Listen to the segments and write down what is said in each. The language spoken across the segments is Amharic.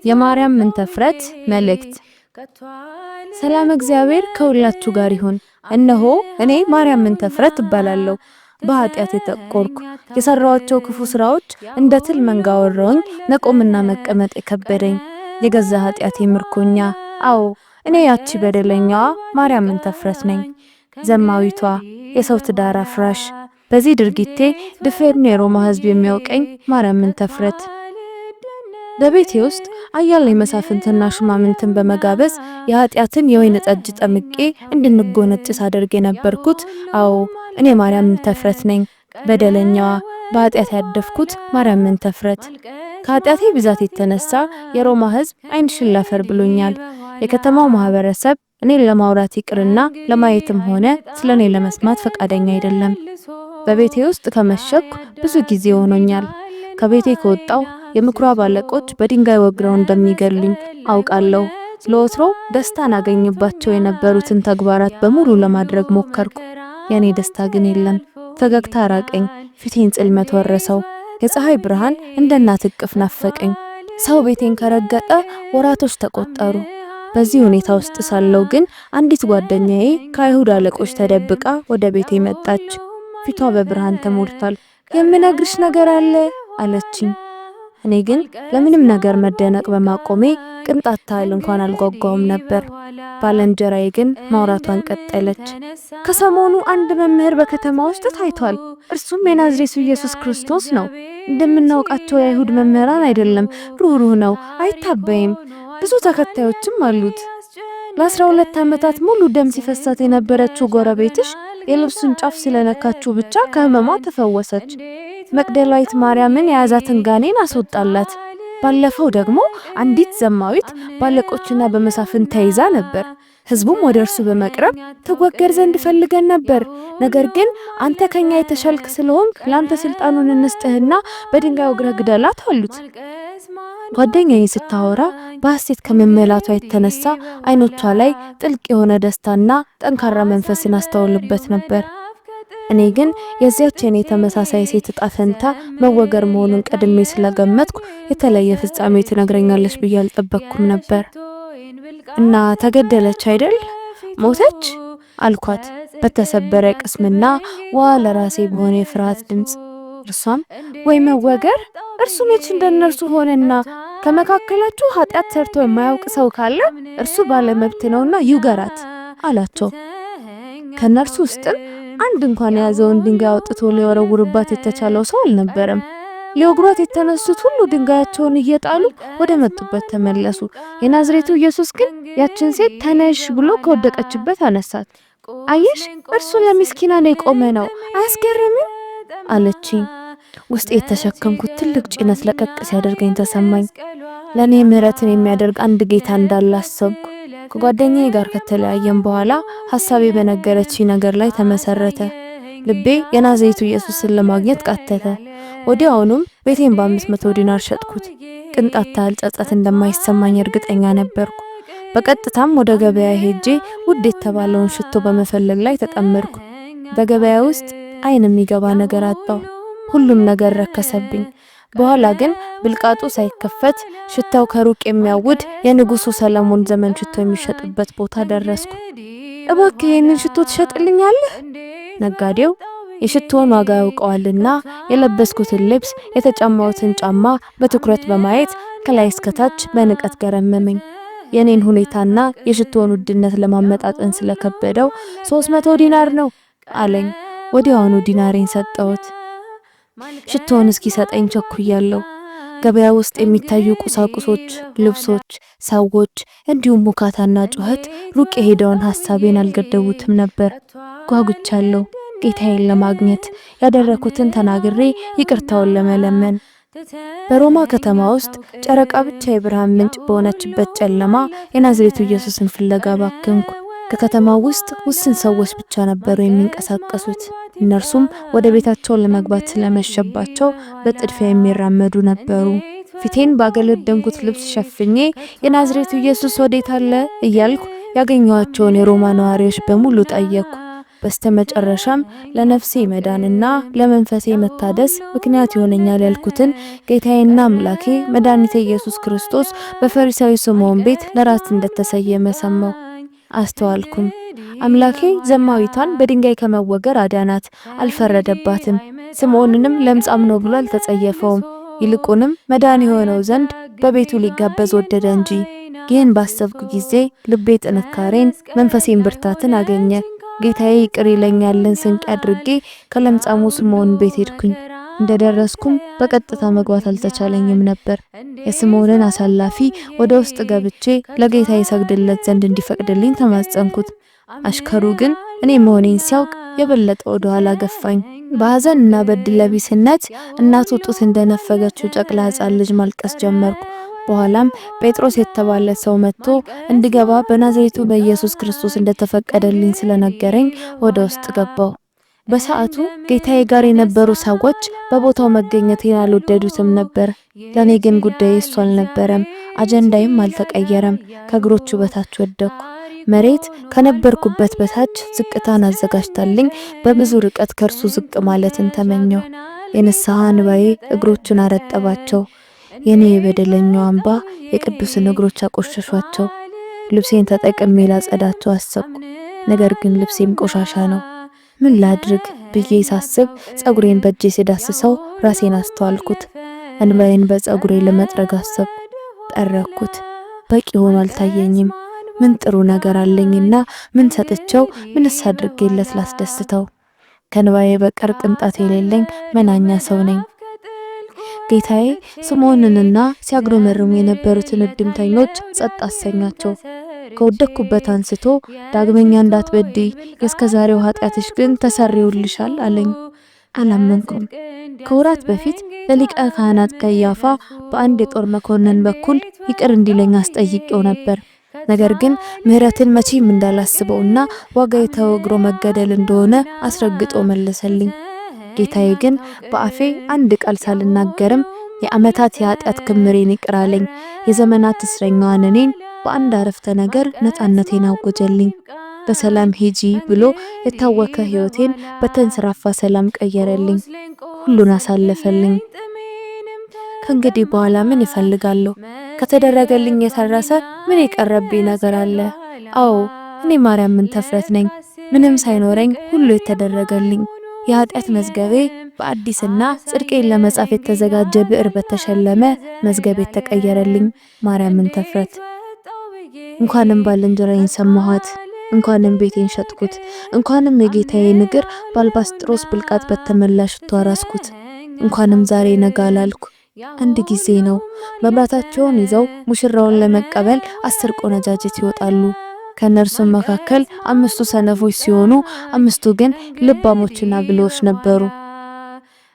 የማርያም ምንተፍረት መልእክት። ሰላም እግዚአብሔር ከሁላችሁ ጋር ይሁን። እነሆ እኔ ማርያም ምንተፍረት እባላለሁ። በኃጢአት የጠቆርኩ፣ የሰራኋቸው ክፉ ስራዎች እንደ ትል መንጋ ወረውኝ መቆምና መቀመጥ የከበደኝ የገዛ ኃጢአቴ ምርኮኛ። አዎ፣ እኔ ያቺ በደለኛዋ ማርያም ምንተፍረት ነኝ። ዘማዊቷ፣ የሰው ትዳር አፍራሽ። በዚህ ድርጊቴ ድፍን የሮማ ሕዝብ የሚያውቀኝ ማርያም ምንተፍረት። በቤቴ ውስጥ አያሌ መሳፍንትና ሹማምንትን በመጋበዝ የኃጢአትን የወይን ጠጅ ጠምቄ እንድንጎነጭ ሳደርግ የነበርኩት፣ አዎ፣ እኔ ማርያም ምንተፍረት ነኝ። በደለኛዋ፣ በኃጢአት ያደፍኩት ማርያም ምንተፍረት። ከኃጢአቴ ብዛት የተነሳ የሮማ ሕዝብ ዓይንሽን ላፈር ብሎኛል። የከተማው ማህበረሰብ እኔን ለማውራት ይቅርና ለማየትም ሆነ ስለ እኔ ለመስማት ፈቃደኛ አይደለም። በቤቴ ውስጥ ከመሸኩ ብዙ ጊዜ ሆኖኛል። ከቤቴ ከወጣሁ የምኩራብ አለቆች በድንጋይ ወግረው እንደሚገሉኝ አውቃለሁ። ለወትሮ ደስታን አገኝባቸው የነበሩትን ተግባራት በሙሉ ለማድረግ ሞከርኩ። የኔ ደስታ ግን የለም። ፈገግታ ራቀኝ፣ ፊቴን ጽልመት ወረሰው። የፀሐይ ብርሃን እንደ እናት እቅፍ ናፈቀኝ። ሰው ቤቴን ከረገጠ ወራቶች ተቆጠሩ። በዚህ ሁኔታ ውስጥ ሳለው ግን አንዲት ጓደኛዬ ከአይሁድ አለቆች ተደብቃ ወደ ቤቴ መጣች። ፊቷ በብርሃን ተሞልቷል። "የምነግርሽ ነገር አለ" አለችኝ። እኔ ግን ለምንም ነገር መደነቅ በማቆሜ ቅንጣት ታህል እንኳን አልጓጓውም ነበር። ባለንጀራዬ ግን ማውራቷን ቀጠለች። "ከሰሞኑ አንድ መምህር በከተማ ውስጥ ታይቷል። እርሱም የናዝሬቱ ኢየሱስ ክርስቶስ ነው። እንደምናውቃቸው የአይሁድ መምህራን አይደለም። ሩህሩህ ነው፣ አይታበይም። ብዙ ተከታዮችም አሉት። ለ12 ዓመታት ሙሉ ደም ሲፈሳት የነበረችው ጎረቤትሽ የልብሱን ጫፍ ስለነካችው ብቻ ከህመሟ ተፈወሰች። መቅደላዊት ማርያምን የያዛትን ጋኔን አስወጣላት። ባለፈው ደግሞ አንዲት ዘማዊት ባለቆችና በመሳፍንት ተይዛ ነበር። ህዝቡም ወደ እርሱ በመቅረብ ትወገር ዘንድ ፈልገን ነበር። ነገር ግን አንተ ከኛ የተሻልክ ስለሆንክ ለአንተ ስልጣኑን እንስጥህና በድንጋይ ወግረህ ግደላት አሉት።" ጓደኛዬ ስታወራ በሐሴት ከመመላቷ የተነሳ አይኖቿ ላይ ጥልቅ የሆነ ደስታና ጠንካራ መንፈስን አስተውልበት ነበር። እኔ ግን የዚያች የኔ ተመሳሳይ ሴት እጣ ፈንታ መወገር መሆኑን ቀድሜ ስለገመትኩ የተለየ ፍጻሜ ትነግረኛለች ብዬ አልጠበቅኩም ነበር። "እና ተገደለች አይደል? ሞተች?" አልኳት በተሰበረ ቅስምና ዋ ለራሴ በሆነ የፍርሃት ድምፅ። እርሷም "ወይ መወገር! እርሱ መች እንደነርሱ ሆነና? ከመካከላችሁ ኃጢአት ሰርቶ የማያውቅ ሰው ካለ እርሱ ባለመብት ነውና ይውገራት" አላቸው። ከነርሱ ውስጥም አንድ እንኳን የያዘውን ድንጋይ አውጥቶ ሊወረውርባት የተቻለው ሰው አልነበረም። ሊወግሯት የተነሱት ሁሉ ድንጋያቸውን እየጣሉ ወደ መጡበት ተመለሱ። የናዝሬቱ ኢየሱስ ግን ያችን ሴት ተነሽ ብሎ ከወደቀችበት አነሳት። "አየሽ፣ እርሱ ለምስኪናን የቆመ ነው፣ አያስገርምም?" አለችኝ። ውስጤ የተሸከምኩት ትልቅ ጭነት ለቀቅ ሲያደርገኝ ተሰማኝ። ለእኔ ምህረትን የሚያደርግ አንድ ጌታ እንዳለ አሰብኩ። ከጓደኛዬ ጋር ከተለያየም በኋላ ሀሳቤ በነገረችኝ ነገር ላይ ተመሰረተ። ልቤ የናዝሬቱ ኢየሱስን ለማግኘት ቃተተ። ወዲያውኑም ቤቴን በ500 ዲናር ሸጥኩት። ቅንጣት ታህል ጸጸት እንደማይሰማኝ እርግጠኛ ነበርኩ። በቀጥታም ወደ ገበያ ሄጄ ውድ የተባለውን ሽቶ በመፈለግ ላይ ተጠመድኩ። በገበያ ውስጥ አይን የሚገባ ነገር አጣሁ። ሁሉም ነገር ረከሰብኝ። በኋላ ግን ብልቃጡ ሳይከፈት ሽታው ከሩቅ የሚያውድ የንጉሱ ሰለሞን ዘመን ሽቶ የሚሸጥበት ቦታ ደረስኩ። "እባክህ ይህንን ሽቶ ትሸጥልኛለህ?" ነጋዴው የሽቶውን ዋጋ ያውቀዋልና የለበስኩትን ልብስ፣ የተጫማሁትን ጫማ በትኩረት በማየት ከላይ እስከታች በንቀት ገረመመኝ። የኔን ሁኔታና የሽቶውን ውድነት ለማመጣጠን ስለከበደው "300 ዲናር ነው" አለኝ። ወዲያውኑ ዲናሬን ሰጠሁት። ሽቶውን እስኪሰጠኝ ቸኩያለሁ። ገበያ ውስጥ የሚታዩ ቁሳቁሶች፣ ልብሶች፣ ሰዎች እንዲሁም ሁካታና ጩኸት ሩቅ የሄደውን ሀሳቤን አልገደቡትም ነበር። ጓጉቻለሁ ጌታዬን ለማግኘት፣ ያደረኩትን ተናግሬ ይቅርታውን ለመለመን። በሮማ ከተማ ውስጥ ጨረቃ ብቻ የብርሃን ምንጭ በሆነችበት ጨለማ የናዝሬቱ ኢየሱስን ፍለጋ ባከንኩ። ከከተማው ውስጥ ውስን ሰዎች ብቻ ነበሩ የሚንቀሳቀሱት። እነርሱም ወደ ቤታቸው ለመግባት ስለመሸባቸው በጥድፊያ የሚራመዱ ነበሩ። ፊቴን ባገለደምኩት ልብስ ሸፍኜ "የናዝሬቱ ኢየሱስ ወዴት አለ?" እያልኩ ያገኘኋቸውን የሮማ ነዋሪዎች በሙሉ ጠየቅኩ። በስተመጨረሻም ለነፍሴ መዳንና ለመንፈሴ መታደስ ምክንያት ይሆነኛል ያልኩትን ጌታዬና አምላኬ መድኃኒቴ ኢየሱስ ክርስቶስ በፈሪሳዊ ስምዖን ቤት ለራት እንደተሰየመ ሰማሁ፣ አስተዋልኩም። አምላኬ ዘማዊቷን በድንጋይ ከመወገር አዳናት፣ አልፈረደባትም። ስምዖንንም ለምጻም ነው ብሎ አልተጸየፈውም። ይልቁንም መዳን የሆነው ዘንድ በቤቱ ሊጋበዝ ወደደ እንጂ። ይህን ባሰብኩ ጊዜ ልቤ ጥንካሬን፣ መንፈሴን ብርታትን አገኘ። ጌታዬ ይቅር ይለኛልን ስንቅ አድርጌ ከለምጻሙ ስምዖን ቤት ሄድኩኝ። እንደደረስኩም በቀጥታ መግባት አልተቻለኝም ነበር። የስምዖንን አሳላፊ ወደ ውስጥ ገብቼ ለጌታ ይሰግድለት ዘንድ እንዲፈቅድልኝ ተማጸንኩት። አሽከሩ ግን እኔ መሆኔን ሲያውቅ የበለጠ ወደ ኋላ ገፋኝ። በሐዘን እና በዕድለቢስነት እናቱ ጡት እንደነፈገችው ጨቅላ ሕፃን ልጅ ማልቀስ ጀመርኩ። በኋላም ጴጥሮስ የተባለ ሰው መጥቶ እንድገባ በናዝሬቱ በኢየሱስ ክርስቶስ እንደተፈቀደልኝ ስለነገረኝ ወደ ውስጥ ገባው። በሰዓቱ ጌታዬ ጋር የነበሩ ሰዎች በቦታው መገኘቴን አልወደዱትም ነበር። ለኔ ግን ጉዳዬ እሱ አልነበረም፣ አጀንዳይም አልተቀየረም። ከእግሮቹ በታች ወደኩ። መሬት ከነበርኩበት በታች ዝቅታን አዘጋጅታልኝ በብዙ ርቀት ከእርሱ ዝቅ ማለትን ተመኘው። የንስሐ እንባዬ እግሮቹን አረጠባቸው። የኔ የበደለኛው እንባ የቅዱስን እግሮች አቆሸሿቸው። ልብሴን ተጠቅሜ ላጸዳቸው አሰብኩ። ነገር ግን ልብሴም ቆሻሻ ነው። ምን ላድርግ ብዬ ሳስብ ጸጉሬን በእጄ ስዳስሰው ራሴን አስተዋልኩት። እንባዬን በጸጉሬ ለመጥረግ አሰብኩ። ጠረኩት። በቂ ሆኖ አልታየኝም። ምን ጥሩ ነገር አለኝና ምን ሰጥቸው፣ ምንስ አድርጌለት ላስደስተው? ከእንባዬ በቀር ቅንጣት የሌለኝ መናኛ ሰው ነኝ። ጌታዬ ስምዖንንና ሲያጉረመርሙ የነበሩትን እድምተኞች ጸጥ አሰኛቸው። ከወደኩበት አንስቶ ዳግመኛ እንዳትበድይ የእስከዛሬው ኃጢአትሽ ግን ተሰርዮልሻል አለኝ። አላመንኩም። ከወራት በፊት ለሊቀ ካህናት ቀያፋ በአንድ የጦር መኮንን በኩል ይቅር እንዲለኝ አስጠይቄው ነበር። ነገር ግን ምሕረትን መቼም እንዳላስበውና ዋጋ የተወግሮ መገደል እንደሆነ አስረግጦ መለሰልኝ። ጌታዬ ግን በአፌ አንድ ቃል ሳልናገርም የዓመታት የኃጢአት ክምሬን ይቅር አለኝ። የዘመናት እስረኛዋን እኔን በአንድ አረፍተ ነገር ነፃነቴን አወጀልኝ። በሰላም ሂጂ ብሎ የታወከ ሕይወቴን በተንሰራፋ ሰላም ቀየረልኝ። ሁሉን አሳለፈልኝ። ከእንግዲህ በኋላ ምን እፈልጋለሁ? ከተደረገልኝ የተረሰ ምን የቀረብኝ ነገር አለ? አዎ፣ እኔ ማርያም ምንተፍረት ነኝ። ምንም ሳይኖረኝ ሁሉ የተደረገልኝ፣ የኃጢአት መዝገቤ በአዲስና ጽድቄን ለመጻፍ የተዘጋጀ ብዕር በተሸለመ መዝገብ የተቀየረልኝ ማርያም ምንተፍረት። እንኳንም ባልንጀራዬን ሰማኋት፣ እንኳንም ቤቴን ሸጥኩት፣ እንኳንም የጌታዬን እግር በአልባስጥሮስ ብልቃጥ በተሞላ ሽቶ አራስኩት፣ እንኳንም ዛሬ ነገ አላልኩ። አንድ ጊዜ ነው። መብራታቸውን ይዘው ሙሽራውን ለመቀበል 10 ቆነጃጅት ይወጣሉ። ከእነርሱም መካከል አምስቱ ሰነፎች ሲሆኑ አምስቱ ግን ልባሞችና ብልሆች ነበሩ።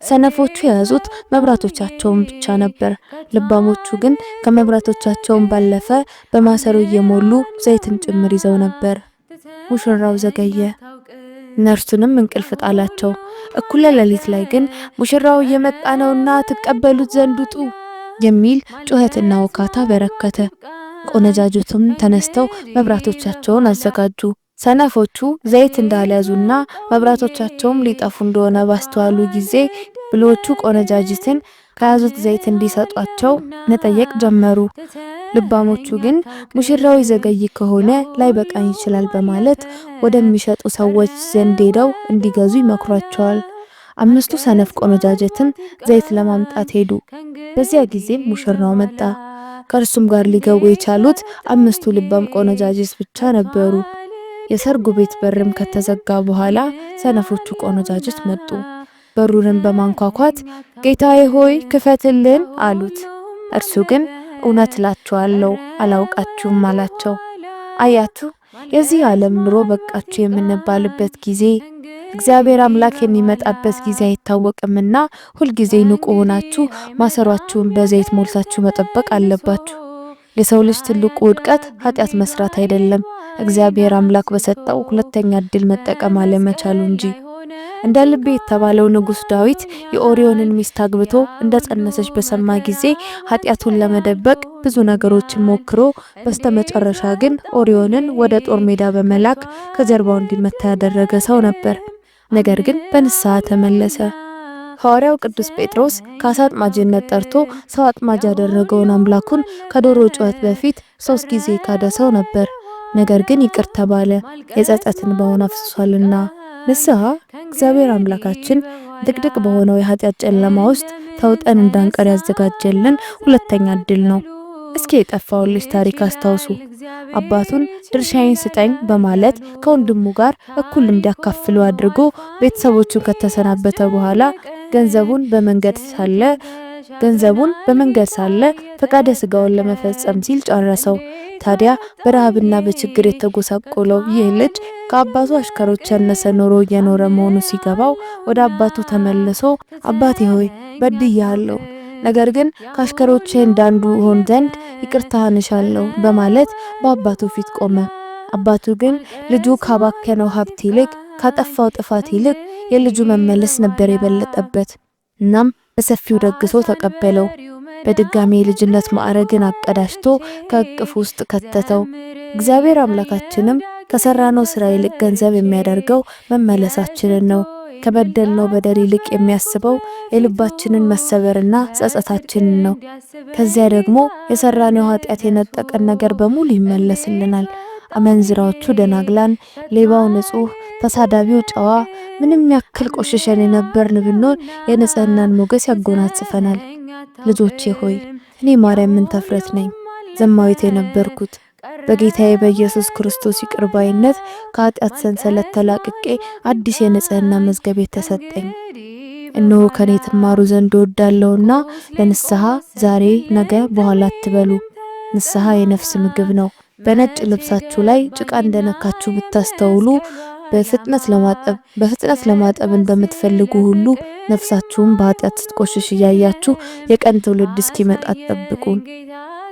ሰነፎቹ የያዙት መብራቶቻቸውን ብቻ ነበር። ልባሞቹ ግን ከመብራቶቻቸውን ባለፈ በማሰሮ እየሞሉ ዘይትን ጭምር ይዘው ነበር። ሙሽራው ዘገየ፣ እነርሱንም እንቅልፍ ጣላቸው። እኩለ ሌሊት ላይ ግን ሙሽራው እየመጣ ነውና ትቀበሉት ዘንድ ውጡ የሚል ጩኸትና ውካታ በረከተ። ቆነጃጅቱም ተነስተው መብራቶቻቸውን አዘጋጁ። ሰነፎቹ ዘይት እንዳልያዙና መብራቶቻቸውም ሊጠፉ እንደሆነ ባስተዋሉ ጊዜ ብልሆቹ ቆነጃጅትን ከያዙት ዘይት እንዲሰጧቸው መጠየቅ ጀመሩ። ልባሞቹ ግን ሙሽራው ይዘገይ ከሆነ ላይበቃኝ ይችላል በማለት ወደሚሸጡ ሰዎች ዘንድ ሄደው እንዲገዙ ይመክሯቸዋል። አምስቱ ሰነፍ ቆነጃጅትም ዘይት ለማምጣት ሄዱ። በዚያ ጊዜም ሙሽራው መጣ። ከእርሱም ጋር ሊገቡ የቻሉት አምስቱ ልባም ቆነጃጅት ብቻ ነበሩ። የሰርጉ ቤት በርም ከተዘጋ በኋላ ሰነፎቹ ቆነጃጅት መጡ። በሩንም በማንኳኳት ጌታዬ ሆይ ክፈትልን አሉት። እርሱ ግን እውነት እላችኋለሁ አላውቃችሁም አላቸው። አያችሁ፣ የዚህ ዓለም ኑሮ በቃችሁ የምንባልበት ጊዜ፣ እግዚአብሔር አምላክ የሚመጣበት ጊዜ አይታወቅምና ሁልጊዜ ንቁ ሆናችሁ ማሰሯችሁን በዘይት ሞልታችሁ መጠበቅ አለባችሁ። የሰው ልጅ ትልቁ ውድቀት ኃጢአት መስራት አይደለም፣ እግዚአብሔር አምላክ በሰጠው ሁለተኛ እድል መጠቀም አለመቻሉ እንጂ። እንደ ልቤ የተባለው ንጉሥ ዳዊት የኦርዮንን ሚስት አግብቶ እንደጸነሰች በሰማ ጊዜ ኃጢአቱን ለመደበቅ ብዙ ነገሮችን ሞክሮ በስተመጨረሻ ግን ኦርዮንን ወደ ጦር ሜዳ በመላክ ከጀርባው እንዲመታ ያደረገ ሰው ነበር። ነገር ግን በንስሐ ተመለሰ። ሐዋርያው ቅዱስ ጴጥሮስ ከዓሣ አጥማጅነት ጠርቶ ሰው አጥማጅ ያደረገውን አምላኩን ከዶሮ ጩኸት በፊት 3 ጊዜ ካደ ሰው ነበር። ነገር ግን ይቅር ተባለ፣ የጸጸት እንባውን አፍስሷልና። ንስሐ እግዚአብሔር አምላካችን ድቅድቅ በሆነው የኃጢአት ጨለማ ውስጥ ተውጠን እንዳንቀር ያዘጋጀልን ሁለተኛ እድል ነው። እስኪ የጠፋውን ልጅ ታሪክ አስታውሱ። አባቱን ድርሻዬን ስጠኝ በማለት ከወንድሙ ጋር እኩል እንዲያካፍሉ አድርጎ ቤተሰቦቹን ከተሰናበተ በኋላ ገንዘቡን በመንገድ ሳለ ገንዘቡን በመንገድ ሳለ ፈቃደ ስጋውን ለመፈጸም ሲል ጨረሰው። ታዲያ በረሃብና በችግር የተጎሳቆለው ይህ ልጅ ከአባቱ አሽከሮች ያነሰ ኑሮ እየኖረ መሆኑ ሲገባው ወደ አባቱ ተመልሶ አባቴ ሆይ በድያለሁ፣ ነገር ግን ከአሽከሮቼ እንዳንዱ ሆን ዘንድ ይቅርታህን እሻለሁ በማለት በአባቱ ፊት ቆመ። አባቱ ግን ልጁ ካባከነው ሀብት ይልቅ ካጠፋው ጥፋት ይልቅ የልጁ መመለስ ነበር የበለጠበት። እናም በሰፊው ደግሶ ተቀበለው። በድጋሚ የልጅነት ማዕረግን አቀዳጅቶ ከእቅፍ ውስጥ ከተተው። እግዚአብሔር አምላካችንም ከሰራነው ስራ ይልቅ ገንዘብ የሚያደርገው መመለሳችንን ነው። ከበደልነው በደል ይልቅ የሚያስበው የልባችንን መሰበርና ጸጸታችንን ነው። ከዚያ ደግሞ የሰራነው ኃጢአት የነጠቀን ነገር በሙሉ ይመለስልናል። አመንዝራዎቹ ደናግላን፣ ሌባው ንጹሕ፣ ተሳዳቢው ጨዋ፣ ምንም ያክል ቆሽሸን የነበርን ብንሆን የንጽህናን ሞገስ ያጎናጽፈናል። ልጆቼ ሆይ እኔ ማርያም ምንተፍረት ነኝ፣ ዘማዊት የነበርኩት በጌታዬ በኢየሱስ ክርስቶስ ይቅር ባይነት ከኃጢአት ሰንሰለት ተላቅቄ አዲስ የንጽህና መዝገብ ተሰጠኝ። እነሆ ከኔ ትማሩ ዘንድ እወዳለሁና ለንስሐ ዛሬ፣ ነገ፣ በኋላ አትበሉ። ንስሐ የነፍስ ምግብ ነው። በነጭ ልብሳችሁ ላይ ጭቃ እንደነካችሁ ብታስተውሉ በፍጥነት ለማጠብ እንደምትፈልጉ ሁሉ ነፍሳችሁን በኃጢአት ስትቆሽሽ እያያችሁ የቀን ትውልድ እስኪመጣ አትጠብቁን።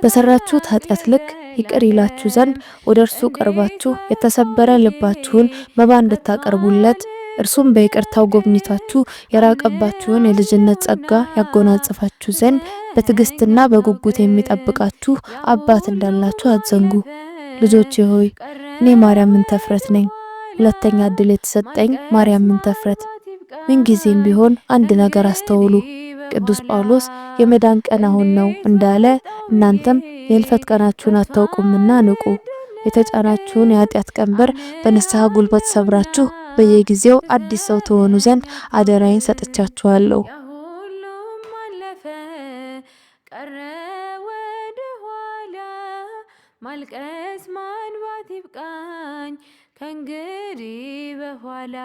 በሰራችሁት ኃጢአት ልክ ይቅር ይላችሁ ዘንድ ወደ እርሱ ቀርባችሁ የተሰበረ ልባችሁን መባ እንድታቀርቡለት እርሱም በይቅርታው ጎብኝታችሁ የራቀባችሁን የልጅነት ጸጋ ያጎናጽፋችሁ ዘንድ በትዕግስትና በጉጉት የሚጠብቃችሁ አባት እንዳላችሁ አትዘንጉ። ልጆቼ ሆይ እኔ ማርያም ምንተፍረት ነኝ። ሁለተኛ እድል የተሰጠኝ ማርያም ምንተፍረት። ምንጊዜም ቢሆን አንድ ነገር አስተውሉ። ቅዱስ ጳውሎስ የመዳን ቀን አሁን ነው እንዳለ እናንተም የህልፈት ቀናችሁን አታውቁምና ንቁ። የተጫናችሁን የኃጢአት ቀንበር በንስሐ ጉልበት ሰብራችሁ በየጊዜው አዲስ ሰው ትሆኑ ዘንድ አደራዬን ሰጥቻችኋለሁ። ሁሉም አለፈ ቀረ ወደ ኋላ፣ ማልቀስ ማንባት ይብቃኝ ከእንግዲህ በኋላ።